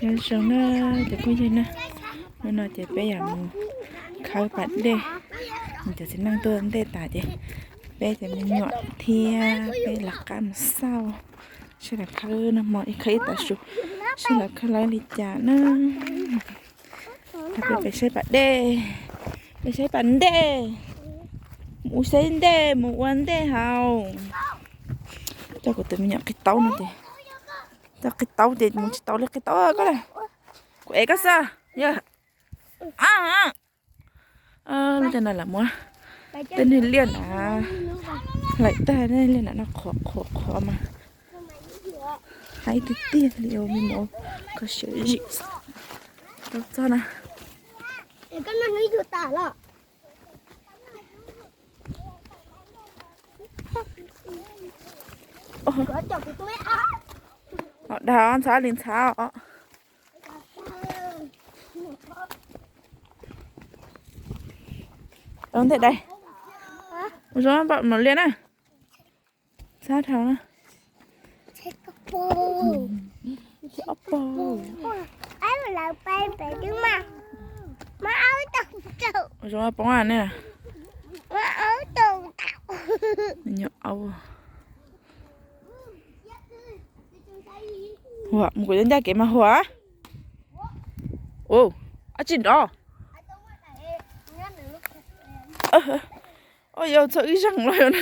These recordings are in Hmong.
Zoo na, cov phooj ywg na, hnub no ces peb yog mus khawb pas dej, cov txiv neej tuaj ntej tas ces peb cov me nyuam thiab peb lawv qab mus xauj, seb lawv khawb noj hmo ib khawb ib tav su, seb lawv khawb lawv li cas na. Peb pem saib pas dej, pem saib pas dej, mus saib ntej mus ua ntej haus. Coj kuv tus me nyuam qis taub no ces, coj qis taub ces mus tsis tau li qis taub koj na. Kuv ev koj xwb yog. Lub caij no lawv muab tej niag liaj na, hlais tag tej niag liaj na no qhuav qhuav qhuav mas haib tiag tiag li, me mus kho siab zim tau txog na. Dag ntxhab li ntxhab os. Ntej dais, ua zoo pom mos liaj na. Txhob dhau na. Ob pog. Ua zoo poob ne. Nyob au. Huam, mus kuv cov ncaj kev mas huam. Ua, ab tsi nrov. Ua yog txhawj ib zeeg los yog,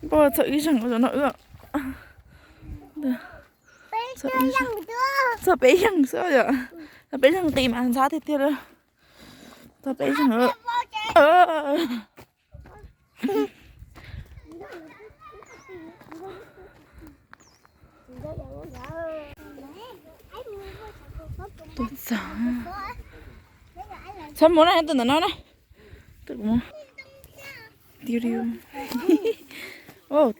npaj txhawj ib zeeg los no wb. Txhawj peb zeeg xwb yom. Txhawj peb zeeg qis mas ntxhab tiag tiag li. Txhawj peb zeeg. Tuaj txog. Txhob mus na, tus ntawm no na. Tus mus. Tiu tiu.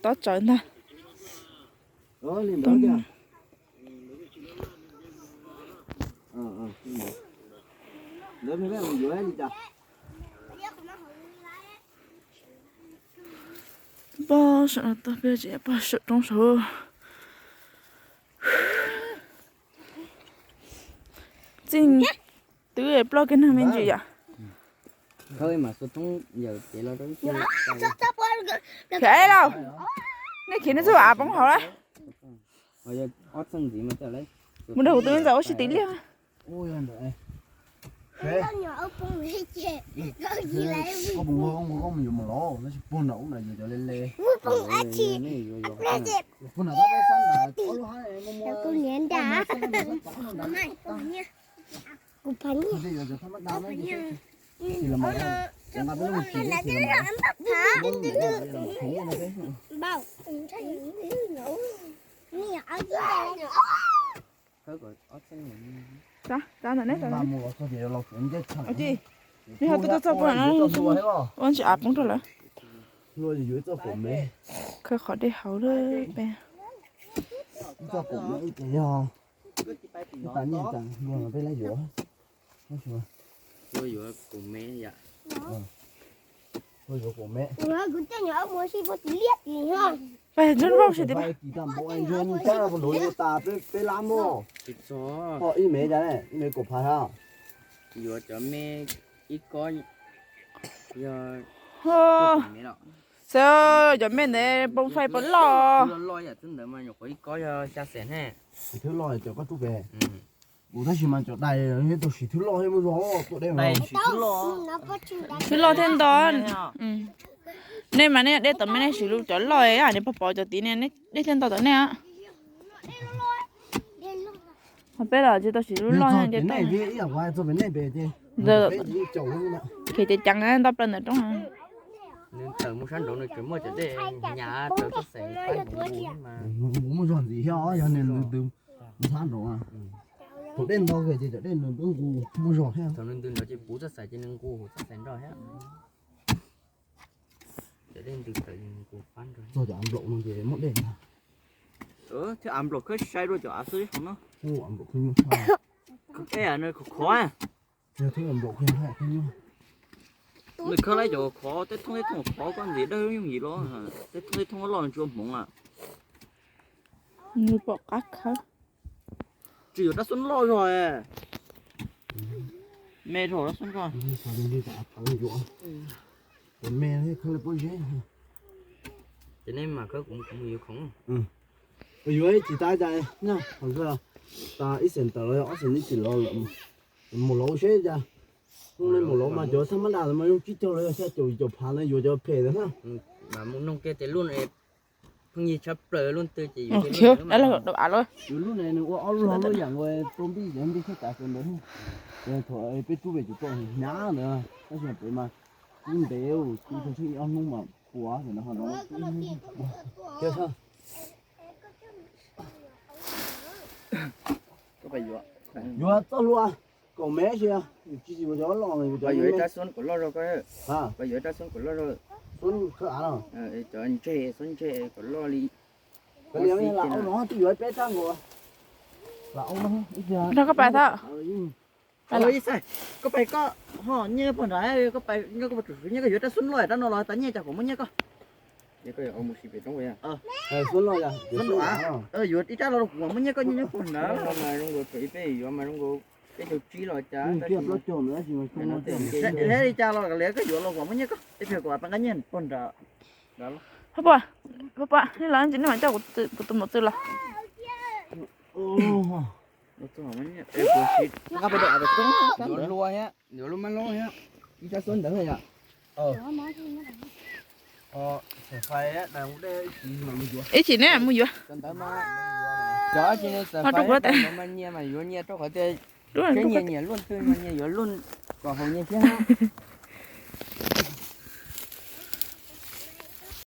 Tob tsawv ntag. Pog saum no tag peb tsis pog saum roob saud. Txij twb ploj kiag neeg me ntsis yom. Khav lauj, nej khiav nej txhob av poob hauv lawm. Mus nrog kuv tus me ntxhais ua si tiv liaj. Tab ntawm neb, tab ntawm neb. Neb ho tuaj txog pog no, ua ntsis av poob rau lawm. Khawb qhov dej hauv lawm peb. Peb ntsib vauj si tias peb, peb lab muaj ib me, ib me kaum phav hab. Yuav cov me ib kob, yog xwb, cov me ntawd poob fais poob loj. Loj yam twb ntawd mas nyuam qhuav ib kob yog xya xees ne. Sis thwb loj cov koj rub pem. Kuv tab sis mas cov dais tau sis thwb loj thiab muaj zog tuaj deb. Thwb loj thiab nto. Nej mas nej dej tom me nej siv lub cov loj, nej pog pov cov tid ne, dej thiaj nto tom nej. Ho peb los tsis tau siv lub loj. Kev ceev ceev nto plaws ntawm roob. Nws tawm mus sab nraud nws tseem muaj cov dej hnyav tawm txoj xeem. Kuv muaj zog ntxiv thiab, yog nws ntws ntws mus sab nraud. Thaum dej nto ces cov dej nws nqus muaj zog thiab. Thaum nws ntws nraud ces puv txoj xeem ces nws nqus txoj xeem nrog thiab. Cov dej ntws tawm nqus pab nrog. Txog cov av nplaum no ces muaj dej ntag. Thiab av nplaum khawb sai dua cov av xwb hauv no. Av nplaum khawb nyuaj tshaj. Khawb khov khov. Nws khawb laib cov khov, tej thooj tej thooj khov koj ntxiv dawb yooj yim los, tej thooj tej thooj loj nws tsis ua hmoov lawm. Nws pom qab khawb. Tsis yuav rab xub loj zog. Me dhau rab xub ko. Me, ces nej mam khawb kuv mus yuav khoom. Yuav ib tsis tas cas na, tas ib xeem tawm los ob xeem ib tsis los lawm. Mus lov seb cas. Hnub no mus lov mas cov thaj mab dam mas zoo tsib caug los yog xya caum yim caum phav no yuav cov phem ntawd na. Mas mus nug kiag tias lub no pheej yig tshaj plaws lub twg ces yuav lub no nws ua ob lub hauv lub yam nkaus tua npij cov npij thiab tas ntawd. Thaum peb rub pem tus toj hnyav ntawd tab sis pem mas kub ntev, kub tau tsheej ob hnub mas puas no. Yuav txoj hlua kaum mev sis tsis yuav cov loj, yuav ib rab xub kaum loj zog ko. Yuav ib rab xub kaum loj zog. Xub khawb av no. Cov ntseg, xub ntseg kaum loj li. Lam ua no twb yuav peb rab nkaus. Lam ua no ib pliag. Koj pais tau. Koj pais koj ho nyiaj pog nrad, koj pais koj pais tsum nyiaj koj yuav rab xub loj rab no los tas nyiaj cas kuv muab nyiaj koj. Yuav ib rab los kuv muab nyiaj koj nyiaj nyob pog nrad. Peb yuav mas zoo nkaus peb caug tsib los cas. Li cas los li koj yuav los kuv muab nyiaj koj, ib pliag kuv pab nqa nyiaj pog nrad. Pab pab, nej los tsis nej mam coj kuv tus mos txwv los. Yuav lub mab loj thiab ib rab xub ntawd yom. Ib chim neb mus yuav. Cov tsis ne, mas nyiaj mas yuav nyiaj rau qhov tias nyiaj nyiam luaj twg mas nyiaj yuav luaj kom haus nyiaj thiab.